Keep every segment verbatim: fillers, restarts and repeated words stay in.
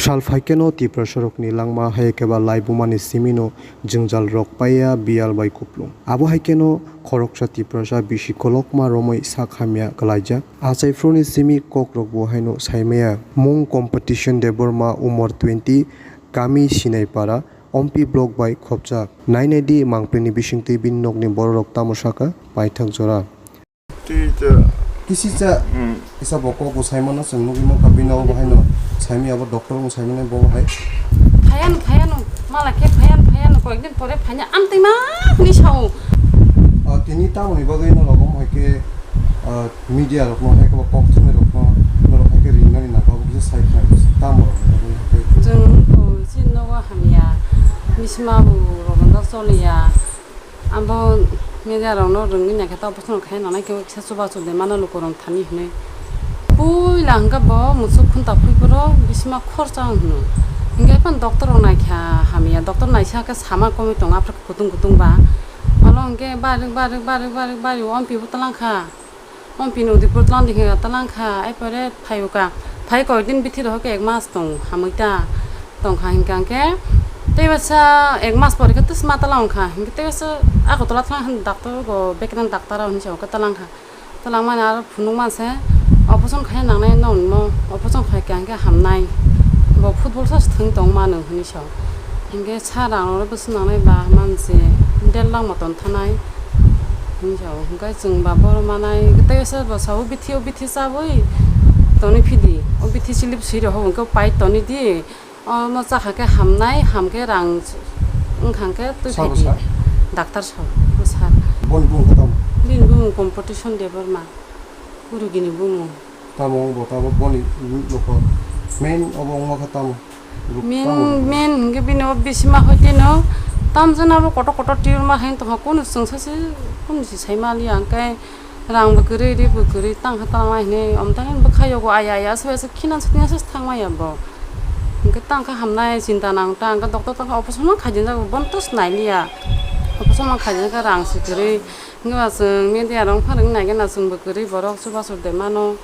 Sal phaikheno Tiprasarokni langma hai khe ba laibumani simino jwngjal rok paiya biyal bai kuplung. Abo hai kheno khoroksa Tiprasa bisi kolokma romwi sak hamya kwlaijak. Achaiphuruni simi kokrokbo haino saimaya. Mung Competition Debbarma, umor twenty, kami Sinaipara, Ompi block bai khopjak. Nainaidi mangpilni bisingtwi bini nokni bororok tamo sakha, paithak jora. Twi cha. Kisi cha. Hmm. Kisa bo kok bo saimano chwng nugwi mankha bini obo haino saimaya abo doctor bo saimano bo hai. Phayano, phayano, mala khe phayano, phayano, koyekdin pore phanya amtwi ma hwnwi sao. Ah, tini tamoni bagwi norok omo hai khe, ah, media rokno hai khe bo kok thumwi rokno norok hai khe ringnani nangkha obo kisa sai khlai tamo rokni bagwi hai khe. Chwng bo chini nogo hamya, bisma bo rokno choliya. Abo media rokno rwngwi naikhe ta operation khai nanai khe kisa chubachu de mano lukurok thani hwnwi. Puila hwnkhe bo musuk khunta phui phuru bisima khorsa wng hwno. Hinkhe phano doctor rok naikha hamya, doctor naisa khe sama komwi tongo aphuru kutung kutung ba. Olo hinkhe barik barik barik barik bario ompibo twlangkha. Ompini Udaipur tlang dikhe talang kha, ai pore phai uka. Phai koi din bithi rohor khe ek mas tong, hamwi ta tong kha hinkha khe. Tei basa ek mas pore khe tus ma talang kha. Hinkhe tei basa Agartala thang hin doctor go bekran doctor hwn se oka talang kha. Talang mani aro phunuk man se operation khai nangnai nong no operation khai kha hinkhe hamnai. Bo football sa thwng tong mano hwnwi sa. Hinkhe sa rang rok bwswk nangnai ba manse der lakh moton thanai hinwi sa-o. Hinkhe chwng ba bohrok manai tei se bo sa-o bithi o bithi chabwi tonwi phidi. O bithi slip swi rok hinkhe pai tonwi di. Omo chakha khe hamnai, hamkhe rang wngkha khe twi Sabo phai di. Sa? Doctor sa, o sir. Boni bumung khe tamo? Bini bumung Competition Debbarma. Gurugini bumung. Tamo wng bo, tamo boni nokho main obo wngma khe tamo? Main, tamo wng? Main hwnkhe bini o bisima hoiteno tamjana bo kotor kotor tiyur ma hai tongkha, kunu chwngsa se kunu se sai maliya, hwnkhe rang bo kwrwi, ri bo kwrwi, tangkha tangma hinwi omtang bwkha yogo aya aya aswk aswk khina se thang maya bo. Hwnkhe tangkha hamnai chinta nang ta, hwnkhe doctor tangkha operation ma khaijinjak bo, bono to swnai liya, operation ma khaijinjak rang se kwrwi. Hwnkhe ba chwng media rok phano wngwi naikhe na chwngbo kwrwi borok chubachu de mano,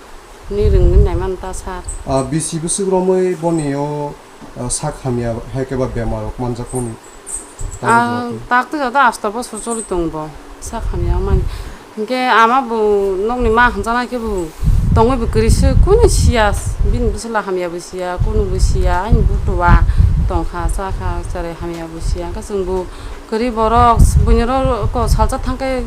hinwi rwngwi naimano ta sir. Ah, bisi bwswk romwi boni o, ah, sak hamya hai khe ba bemar rok manjakmani? Ah, tak twi jado asto bosor choli tong bo sak hamya wngmani. Hinkhe ama bo nokni ma hwnjaknai khe bo tongwi bo kwrwi se kunu siya, bini bwswla hamya bo siya, kunu bo siya, ani butua tongkha, chakha, cherai hamya bo siya, hwnkhe chwngbo kwrwi borok buini oro salsa thangkhe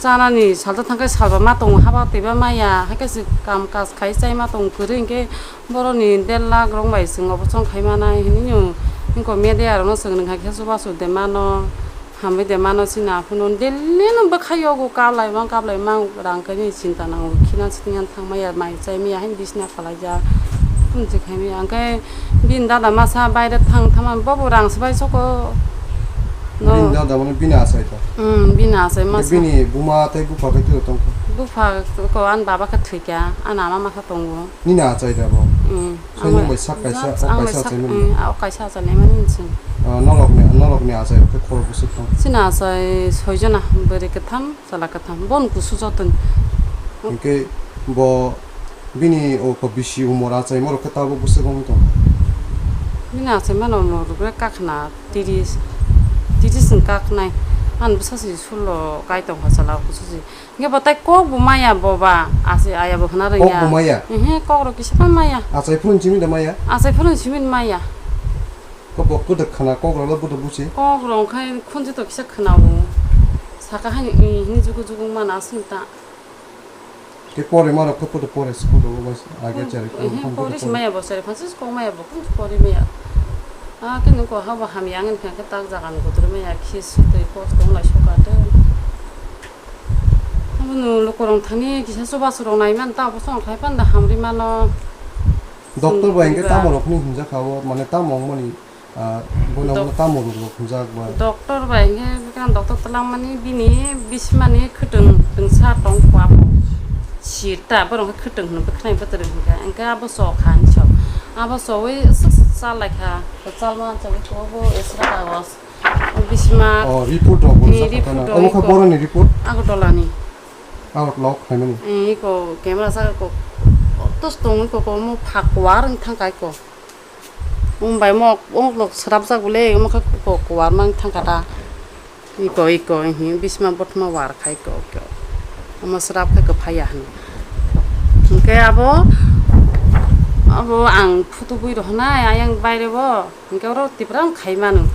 chanani salsa thangkhe salba ma tongo, haba twiba maya, haikhe se kam kaj khai chai ma tongo kwrwi, hinkhe borokni der lakh rok bai chwng operation khai manai hinwi no, hinko media rokno chwng nwng hai khe chubachu de mano, hamwi de mano chini aphuru no daily no bwkha yogo kablai mang kablai mang rang khe nini chinta nango khina sitini thang maya mai chai maya haino bisina kalaijak. Tun se khai maya hwnkhe bini dada masa baire thang thangma bobo rang swbai soko. No. Bini dada mane bini achai ta? Hmm, bini achai masa. Bini buma tei bupha khe tiro tongkha? Bupha ko ani baba khe thwikha, ani ama masa tongo. Nini achai da bo? Hmm. Soinung bai sak kaisa, o kaisa achai mani? Hmm, o kaisa achai nai mani sing. Ah, norokni, norokni achai rok khe khorok bwswk tong? Chini achai soi jona, bwrwi kwtham, chwla kwtham, bon kusu jotoni. Hinkhe bo bini o ko bisi umor achaima rok khe tabuk bwswk wngwi tong? Bini achaima rok no rwgre kakhna tiris, tiris ni kaknai. Ani bwsa se sullo kai tongkha chwla kusu se. Hinkhe bo tai kok bo maya bo ba, ase aya bo hwna rwngya. Kok bo maya? Ehe, kok rok kisa phano maya. Achai phuru ni simi da maya? Achai phuru ni simi maya. Ko bo kwdwk khna kok rok le bwdwk buchi? Kok rok khai khunju to kisa khna o. Saka hani, eh, hini jugu jugu mana aswk ta. Ke pore ma rok khe pore school rok bai age chari ko. Ehe, pore si maya bo chari phansi kok maya bo khunju pore maya. Ah, khe nung ko habo hamya ang khe tak jaga ni kotor maya khi sutwi kok tong lai soka te. Abono lukurok thani kisa chubachu rok nai man ta, obo song khai panda hamri mano. Doctor bai hwnkhe tamo rokni hwnjak kha o, mane tamo wngmani, ah, boino tamo rok hwnjak ba? Doctor bai hwnkhe bwkha doctor twlang mani bini bisimani khwtwng twngsa tong kha bo. Sir ta borok hwnkhe khwtwng hwnwi bwkhwnai bwtwrwi hwnkhe, hwnkhe abo chokha hinwi sok. Abo chowi swk swk chal lai kha, chal ma chogwi tongo bo extra kagos. Bisma. Oh, report rok bo ni sak report kana. Rok omo kha iko. Boroni report? Agartala ni. Agartala o khlaimani? Eh, iko camera saka ko. Tos tong iko ko mo phak war wng thang kai ko. Umbai mo, omo lok srapjak bole, omo khe ko-, kuar mang thangkha ta. Iko, iko, hi, bisma bothma war khai ko, ko. Omo srap khai ko phaya hwn. Hwnkhe abo, abo ang photo bui rohonai, ayang baire bo. Hwnkhe oro Tipra wng khai manu.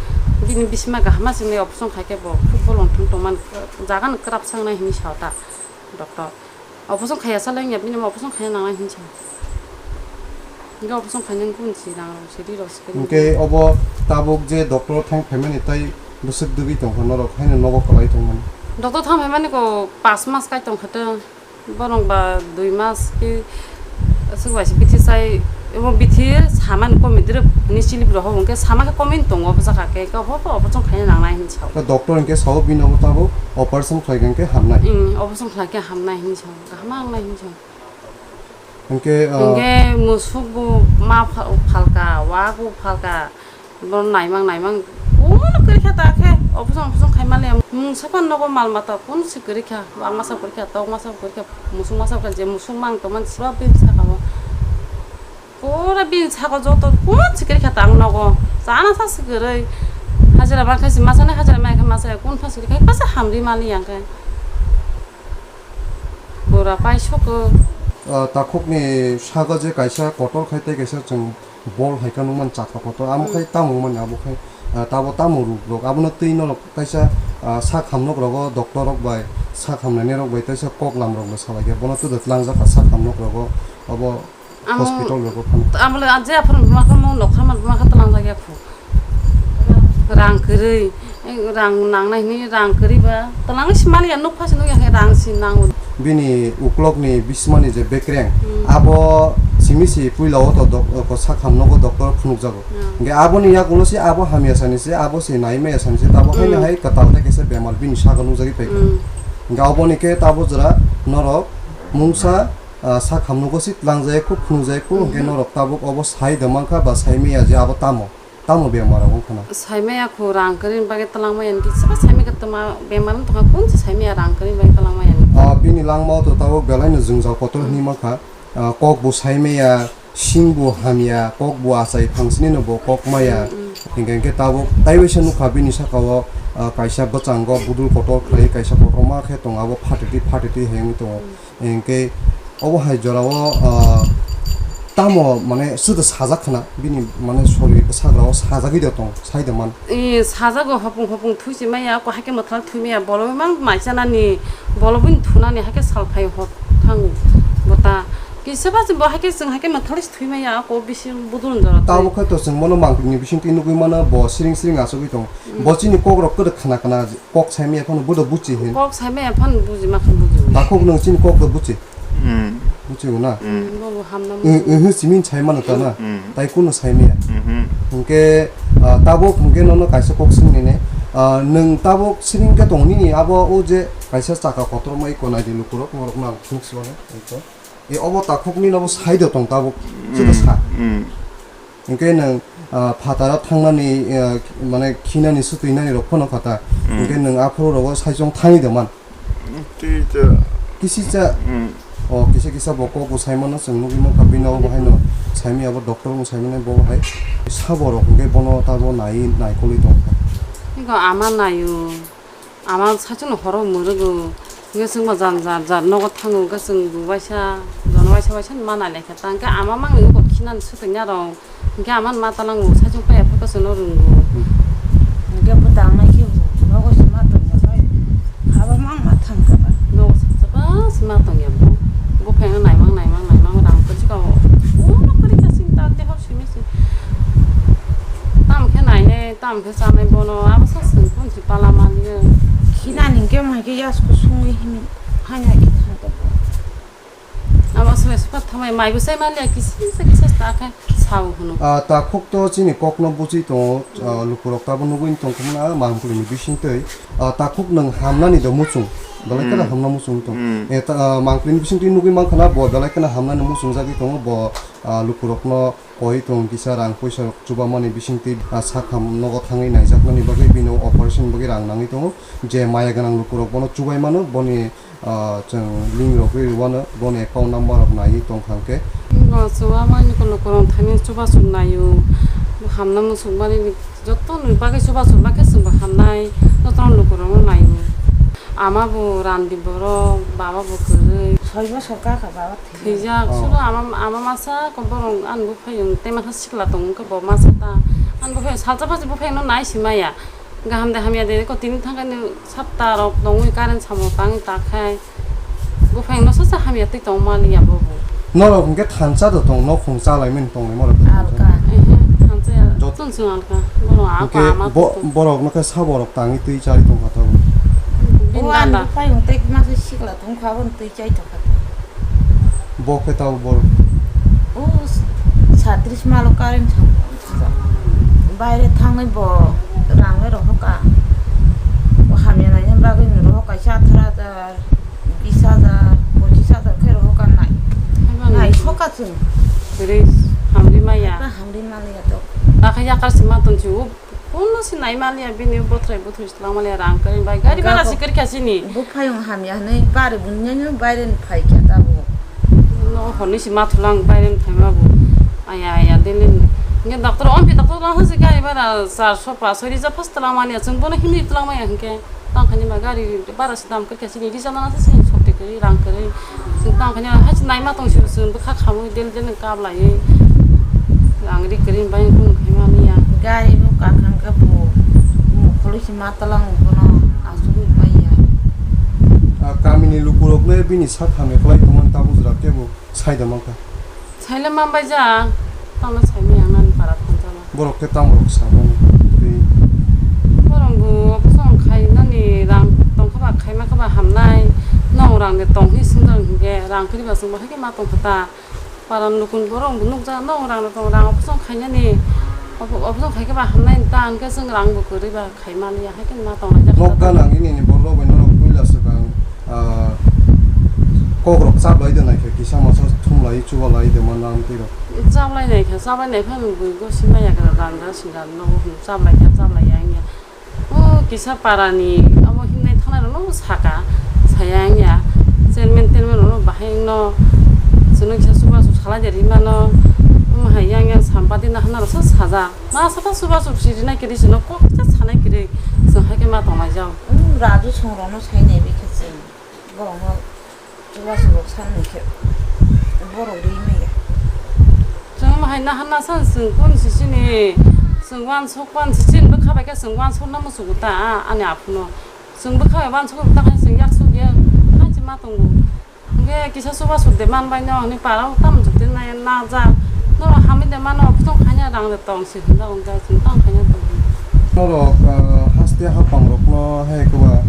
Bini bisma kahama swngnai operation khai khe bo football wng thung tongmani jaga no kwrap sangnai hinwi sao ta doctor. Operation khaiya salai wngya bini operation khaina nangnai hinwi sao. Hwnkhe operation khainani kung si nangrok si rirok si khe. Hwnkhe obo tabuk je doctor thang phaimani tai bwswk dugwi tongkha norok haino nogo kwlai tongmani. Doctor thang phaimani ko pas mas kai tongkha ta. Borok ba dui mas khe aswk bai se bithi sai, abo bithi samani komidrwk hinwi chilip rok hwnwi khe sama khe komini tongo, bwsa kha khe, khe obo, obo chwng khaina nangnai hinwi sao. Khe doctor hinkhe sao bini obo tabuk operation khlai khe hamnai. Hmm, operation khlai khe hamnai hinwi sao, kaham wngnai hinwi sao. Hinkhe, ah, hinkhe musuk bo ma pha-, phalka, wak bo phalka. Bo naimang naimang kuno kwrwi kha ta khe operation operation khai maliya. Mungsa phano nogo mal mata kun si kwrwi kha, wak masa kwrwi kha, tok masa kwrwi kha, musuk masa kwrwi kha, je musuk mang tongmani seba bini saka o. Pura bini saka o joto kun si kwrwi kha ta ang nogo. Chana sa si kwrwi. Hajira ma khe si masa nai, hajira ma khe masa kun pha si kwrwi kha, kasa hamri maliya khe. Bura pai soko. Ah, takhukni saka je kaisa kotor khai tei kaisa chwng bol hai khe nukmani chakha kotor. Amo khai tamo wngmani abo khai, ah, tabo tamo ruk rok. Abono twi norok kaisa, ah, sak hamnok rogo doctor rok bai, sak hamnaini rok bai kaisa koklam rok bai salai khe bono twdw tlangjak kha sak hamnok rogo. Obo Amo, hospital rogo phano. Amo le je aphano buma khe mo nokha man buma khe tlangjak ya khu. Rang kwrwi, rang nangnai hwnwi rang kwrwi ba. Twlang si maliya nuk pha si nuk ya khe rang si nango. Bini uklok ni bismani je bekreng, hmm, abo simi si puila o to dok-, ko sak ham nogo doctor phunukjago. Hmm. Hingke aboni yakulo si abo hamya sani si, abo si nai maya sani si, tabo haino, hmm, hai kwtal khe kisa bemar bini saka nukjagwi paikha. Hmm. Hingke aboni khe tabo jora norok mungsa ah, sak hamno gosi tlangjak kho, phunukjak kho, hwnkhe, mhm, norok tabuk obo sai da mankha ba sai maya je abo tamo, tamo bemar wng khna. Sai maya kho rang kwrwini bagwi twlang maya hwnkhe, seba sai maya khe twma bemar wng tongkha, kunse sai maya rang kwrwini bagwi twlang maya hwnkhe. Ah, bini langmao to tabuk belaino jwngjal kotor hwnwi mankha. Ah, kok bo sai maya, sing bo hamya, kok bo achai phangsini no bo kok maya. Mm, mm. Hingke hingke tabuk taiwaisa nukha bini sakao, ah, kaisa bwchango budul kotor khlai, kaisa kotorma khe tongo, abo phatiti phatiti hai wngwi tongo. Mm. Hingke obo hai jorao, ah, tamo mane sudu sajak khna bini mane sori bwsagrao sajagwi de tong, sai de man. E, sajago hopung hopung thwi se maya, ko haikhe mwthal thwi maya, bolo mang mai chanani, bolo bini thunani haikhe sal phai hor thango bota. Kisa ba se bo haikhe chwng haikhe mwthal se thwi maya, ko bisi budul jora. Tamo khai to chwng bono mangpili ni bising twi nugwi mano, bo siring siring achugwi tong. Mm. Bo chini kok rok kwrwk khna khna. Kok saimaya phano bodo buchi hin. Kok saimaya phano buji ma khan buji. Takhuk nwng chini kok do buchi. Hmm. Buchi na? Hmm. Bo bo hamna. Nwng, nwng simin saimano ta na. Hmm. Tai kuno saimaya. Hmm. Hwnkhe, ah, tabuk hwnkhe nono kaisa kok swngni ne. Ah, nwng tabuk siring khe tong nini abo o je kaisa chaka kotor mai ko nai di lukurok norok na phunuk sibana. E obo takhuk ni nobo side o tong tabuk. Chita sa. Hmm. Hingke nwng, ah, phataro thangnani, ah, mane khinani swtwinani rok phano kha ta. Mm. Hingke nwng aphuru rogo saichung thangwi de man. Mm, twi cha. Kisi cha. Mm. O kisa kisa bo kok bo saimano chwng nugwi mankha bini obo haino saimaya bo doctor bo saimano bo hai sabo rok hingke bono tabo nai naikolwi tongkha. Iko ama naio. Ama saichung no horo mwrwgo, hwnkhe chwngbo jan jar jar nogo thango, hwnkhe chwng bo waisa, jono waisa waisa ma nai laikha ta, hwnkhe ama mangni ungkha khinani swtwinai rok, hwnkhe ama ma talango, saichung paiya phuru chwngno rwngo. Hwnkhe bwtang nai khe bo nogo se ma tongya bai, abo mang ma thangkha ba. Nogo se ma tongya bo, buphang naimang naimang naimang rang kwchwk kha o, uno kwrwi kha chini ta teho simi se. Tamo khe nainai, tamo khe chanai bono, abo sa chwng kunsi pala manya. Khinani hwnkhe mai khe yasku sungwi hini, haino hai khe thangkha. Abo swbai swpha thamai, mai bwsai manya, kisa kisa kisa ta khe sao hwno. Ah, takhuk to chini kokno buchi tongo, ah, lukurok tabo nugwi tongkha na mangpili ni bisingtwi. Ah, takhuk nwng hamnani do muchung, belai kheno hamna muchung tong. Mm. Eh, ta, ah, mangpili ni bisingtwi nugwi mankha na bo belai kheno hamnani muchung jagwi tongo, bo, ah, lukurokno koi tong kisa rang puisa rok chubamani bisingtwi, ah, sakham nogo thangwi naijakmani bagwi bino operation bagwi rang nangwi tongo, je maya gwnang lukurok bono chubai mano, boni, ah, chwng link rogwi rwano, boni account number rok naiwi tongkha hwnkhe. Bo chubamani lukurok thani chubasuk naio, Hamna muchungmani joto ni bagwi chubachu ma khe chwngbo hamnai, jotono lukurokno naio. Ama bo randi borok, baba bo kwrwi. Soi bosor kakha baba thwijak. Thwijak, oh. Sulo ama, ama masa ko borok ani buphayung tei masa sikla tongo khe bo masa ta. Ani buphayung salsa phachi buphayungno nai si maya. Kaham de hamya de ko tini thangkhe sapta rok tongwi current samung tangwi ta khai. Buphang no sasa hamya twi tong mani ya bobo. Norok hwnkhe thansa do tong, nok hung chalai mani tongnai morok. Alka. Ehe, thansa ya. Jot- Tun sung alka. Bono apa hwnkhe ama bo-, tong. Borok no khe sabo rok tangwi twi chari tong kha tabuk. Bin O danda. Ang buphang tei masa sikla tong kha, aboni twi chai tong kha. Bo khe tabuk borok. O satris malo current thang. Baire thangwi bo rang le rohor ka. Bo hamya naina bagwi rohor kaisa atharo hajar. Bis hajar, pochis hajar khe rohor ka nai. Haiba nai nai. Soka chwng. Bwrwi hamri maya. Ba hamri maliya to. Dakha yakar si ma ton si o. Kono si nai maliya bini bothrai bothrai si lang maliya rang kari bai. Gari bara si kari kha sini. Bo phayung hamya hwnwi bari bunyani baire ni phai kha ta bo. No horni si ma thulang baire ni phai ma bo. Aya aya delin. Nge doctor ompi doctor lang si gari bara sar sopa sori ja first lang maliya chwng bono himni tulang maya hwnkhe. Tang khaini ba gari bara se dam khe sini risa mana se sini sokte khe rang khe. Sini tang khaini hai se naima tong si se bwkha khamwi del del kap lai. Rang ri khe bai kun khai mani ya. Gari bo kakhang khe bo. Kholi si matalang bono asuk mai ya. A kamini lukurok le bini sak hamya khlai tongmani ta bujra kebo. Saida mankha. Saila manbai ja, tangna saimaya ang ani para thangjala. Borok khe tamo rok sabo twi. Borok bo opusong khainani rang tongkha ba khaima kha ba hamnai. Nong rang de tong hi sundang hingke rang kri ba sungbo haike ma tongkha ta. Paran lukun borok bo nukja nong rang de tong rang opusong khainani. Opo-, opusong khaike ba hamnai ta hingke chwng rang bo kwrwi ba. Khaimani ya, hai khe ma tong laijak. Nok gana ang ini ni borok bai norok puila swkang, ah, kok rok chaplai de naikhe kisa masa thumlai chubalai de ma nam twi rok. Chaplai naikha, chaplai naikha nung bui go simaya gra randa sinda nogo hwn chaplai kha, chaplai ya wngya. O kisa para ni abo himnai thangnai rok no saka, saya wngya. Chairman, chairman rok no bahai wngno, chwngno kisa chubachu salai de rimano, omo hai yang yang sampati na hwnna rok sa sajak. Ma saka chubachu si rinai kiri sino kok kisa sanai kiri sino hai khe ma tongnai jao. Hmm, Raju songrokno sai naibi khe chwng borokno chubachu rok sanni khe borok ri maya. Chwng omo hai naha nasan chwng kun si chini chwng uansuk pan si chini bwkha bai khe chwng uansuk na muchungo ta ani aphuno. Chwng bwkha bai uansuk ta hai chwng yaksuk ya hai se ma tongo. Hwnkhe kisa chubachu de manbai no hwnwi para o tamo jotoni nai najak. Norok hamwi de mano, kutong khaina rang de tong se hwnjak, hwnjak chwng tamo khaina tong. Norok, ah, haste haphang rokno hai koba,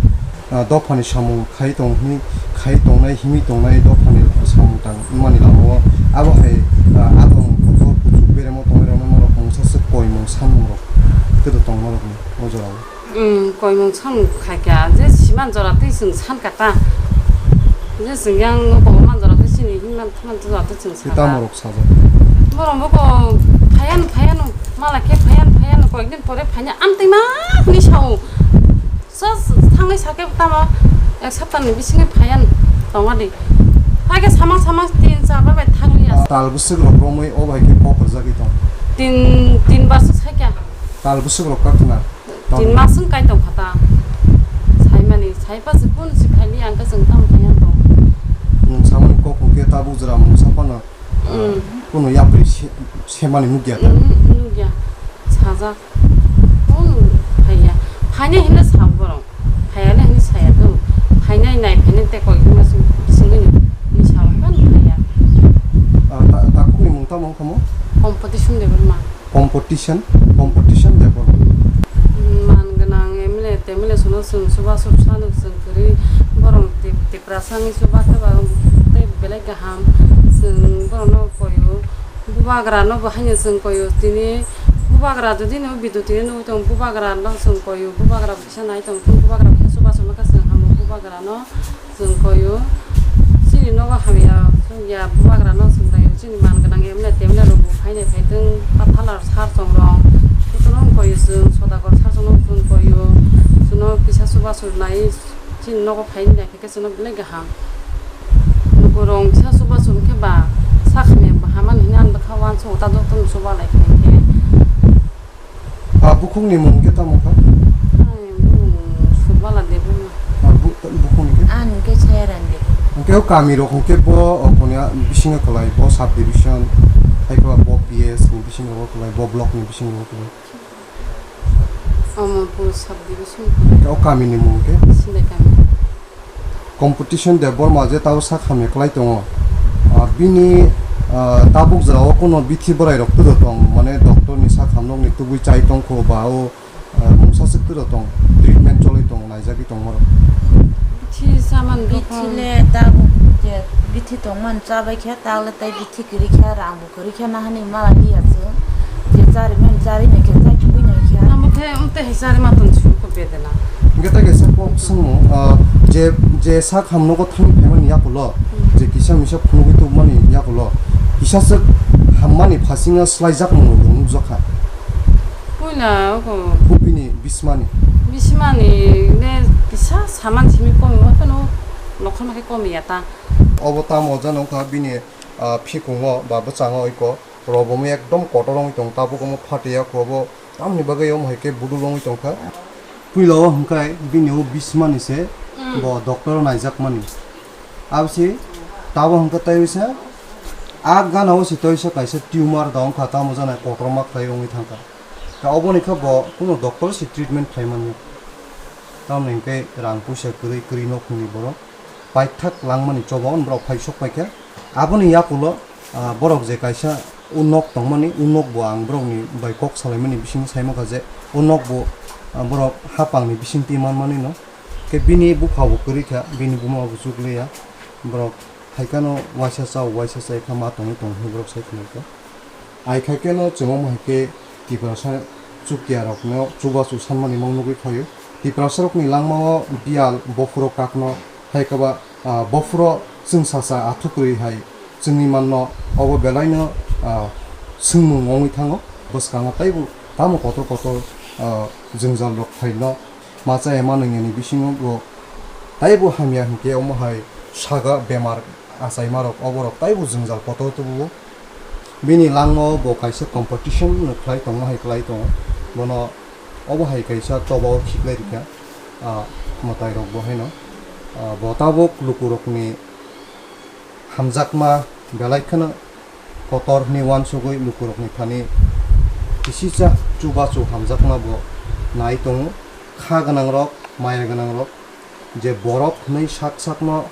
ah, dophani samung khai tong hwnwi, khai tongnai, himwi tongnai dophani samung tang wngmani lama o. Abo hai, ah, adong kotor kuchuk beremo tongnai rokno norok mungsa swk koimung sanmung rok tei tong norokni o jora o. Umm, koimung samung khaikha, je siman jora twi chwng sankha ta. Je chwng yang nogo man jora twi chini hinman thangman jora twi chwng sankha. Tamo rok sajak. Borok bo ko phayan phayan mala khe phayan phayan koyekdin pore phaina amtwi ma hwnwi sao. Sa thangnai sakhe tamo ek saptani bisingo phayan tongadi. Hakhe samang samang tin char bar bai thanglia. Tal bwswk rok romwi o bai khe kok rwjagwi tong. Tin, tin bar swk saikha. Tal bwswk rok kakhwna. Tin mas wng kai tong kha ta. Saimani, saipa se kun si phaili ang khe chwng tamo khe yang tong. Nwng samani kok hwnkhe tabuk jora mungsa phano, ah, mm, kunu yapri se-, semani nukya ta. Mm, nukya. Sajak. Kun phaiya. Phainai hinwi sa borok. Phaiya le hinwi saya do. Phainai nai phainai tei koi hwnma sung, sungwi ni, ni sa phano phaiya. Ah, ta-, takhukni mung tamo wngkha mo? Competition de borma. Competition, competition de borok. Man gwnang M L A, M L A sono chwng chubachu sano chwng kwrwi borok Tip-, Tiprasa ni chuba khe ba tei belai kaham chwng borokno koio. Bubagra no bo haino chwng koio. Tini bubagra jodi no bidu tini nugwi tongo, bubagra no chwng koio. Bubagra bo kisa nai tong, bubagra kisa chubachu ma khe chwng hamo bubagra no. Chwng koio, chini nogo hamya chwngya bubagrano chwng laio, chini man gwnang M L A T M L A rokbo phainai phaitwng, pathalar sar chongrong, jotono koio chwng, sodagar sar chongrong chwng koio, chwngno kisa chubachu nai, chini nogo phaini naikhe chwngno belai kaham. Lukurok kisa chubachu wngkhe ba sak hamya bo hamani hwnwi ang bwkha uansukgo ta jotono chuba lai khe. Bukhukni mung khe tamo kha? Ani bumung Sudbala Debbarma. Ah, bu-, bukhukni khe? Ani khe Sayaran Debbarma. Hwnkhe o kami rok hwnkhe bo, o, koni a, bisingo kwlai, bo sub division, hai khe bo P S ni bisingo bo kwlai, bo block ni bisingo bo kwlai. Amarpur sub division. Hwnkhe o kami ni mung khe? Sindai kami. Competition Debbarma je tabo sak hamya kwlai tongo. Ah, bini, ah, tabuk jora o kuno bithi bwrai rok tudo tong, mane doctor ni sak hamnok ni tubui chai tong kho ba o, ah, mungsa swk tudo tong, treatment choloi tong, naijagwi tong borok. Bithi saman bithi dophang. Le tabuk je bithi tongman chabai khe, ta le tei bithi kwrwi khe rang bo kwrwi khe nahani mala di ya se. Je chari man chari nai khe chai tubui nai khe. Amo khe um tei hai chari ma tong chu ko bedena. Hingke tai kaisa kok swngo, ah, je, je sak hamnogo thangwi phaimani yakulo, hmm, je kisa misa phunugwi tubumani yakulo, kisa swk hammani phasingo swlaijak mung rok nukjakha. Puila ogo. Bini bismani. Bismani ne kisa saman simi komi ma phano nokha ma khe komi ya ta. Obo tamo jano wngkha bini, ah, phikungo ba bwchango oiko. Robomo ekdom kotor wngwi tong, tabuk omo phatiyakho, obo tamni bagwi omo hai khe budul wngwi tongkha. Puila o hwnkhe bini o bismani se, mm, bo doctor o naijakmani. Abo se tabo hwnkhe tei se a gana o se tei se kaisa tumor da wngkha, tamo jana kotorma khlai wngwi thangkha. Ta oboni khe bo kuno doctor se treatment khlai manya. Tamoni hwnkhe rang puisa kwrwi, kwrwi nokhungni borok. Paithak langmani choba o borok phai sok paikha. Aboni yakulo, ah, borok je kaisa o nok tongmani, o nok bo ang borokni bai kok salaimani bising sai mankha je o nok bo, ah, borok hapangni bisingtwi manmani no. Khe bini bupha bo kwrwi kha, bini buma bo chukliya. Borok hai kheno waisa chao, waisa chai kha ma tongwi tong hinwi borok sai khwlai kha. Ai khai khe no chwng omo hai khe Tiprasa chukya rok no chubachu sanmani mung nugwi phaio. Tiprasa rok ni langma o biyal bophuro kak no hai khe ba, ah, bophuro chwng sacha athuk rwi hai chwngwi man no obo belai no, ah, swngmung wngwi thango. Bwskango taibo tamo kotor kotor, ah, jwngjal rok phai no. Masa ema nwngyani bisingo bo taibo hamya hinkhe omo hai saga bemar achaimarok oborok taibo jwngjal kotor tubuo. Bini langmao bo kaisa competition no khlai tongma hai khlai tongo. Bono obo hai kaisa choba o khiklai rikha, ah, mwtai rok bo haino. Ah, bo tabuk lukurokni hamjakma belai kheno kotor hwnwi uansugwi lukurokni thani kisisa chubachu hamjakma bo nai tongo. Kha gwnangrok, maya gwnangrok, je borok hwnwi sak sakno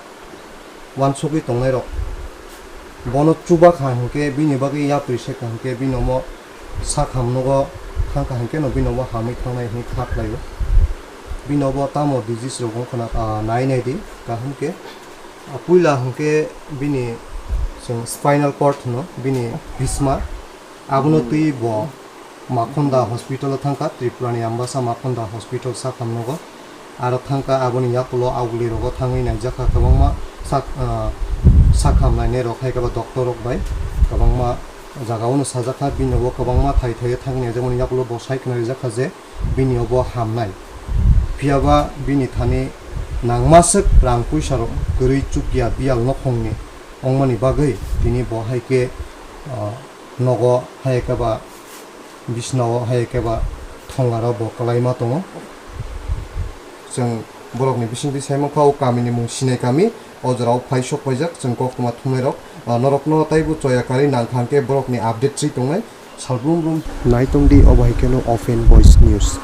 uansugwi tongnairok, bono chubakha hinkhe bini bagwi yapri sekha hinkhe bini omo sak hamnogo thangkha hinkhe no bini omo hamwi thangnai hwnwi kha khlaio. Bini obo tamo disease rok wngkha na, ah, nai nai di kaham khe. Ah, puila hwnkhe bini chwng spinal cord hwno, bini bisma. Abono twi bo Makhonda hospital o thangkha, Tripura ni Ambasa Makhonda hospital sakhamnogo. Aro thangkha aboni yakulo Auguli rogo thangwi naijakha kwbangma sak-, ah, sakham nainai rok hai khe ba doctor rok bai kwbangma jaga o no sajakha, bini bo kwbangma thai thai thangwi naijak mani yakulo bo sai khna rijakha je bini obo hamnai. Phiya ba bini thani nangmaswk rang puisa rok kwrwi chukya biyal nokhongni wngmani bagwi tini bo hai khe, ah, nogo hai khe ba bisnao hai khe ba thongaro bo kwlaima tongo. Chwng borokni bisingtwi sai mankha o kamini mung Sinai kami, o jorao phai sok paijak chwng koktwma thumnairok, ah, norokno taibo choya karwi nangkha hwnkhe borokni update swi tongnai. Salbrum brum naitongdi obo hai kheno Open Voice News.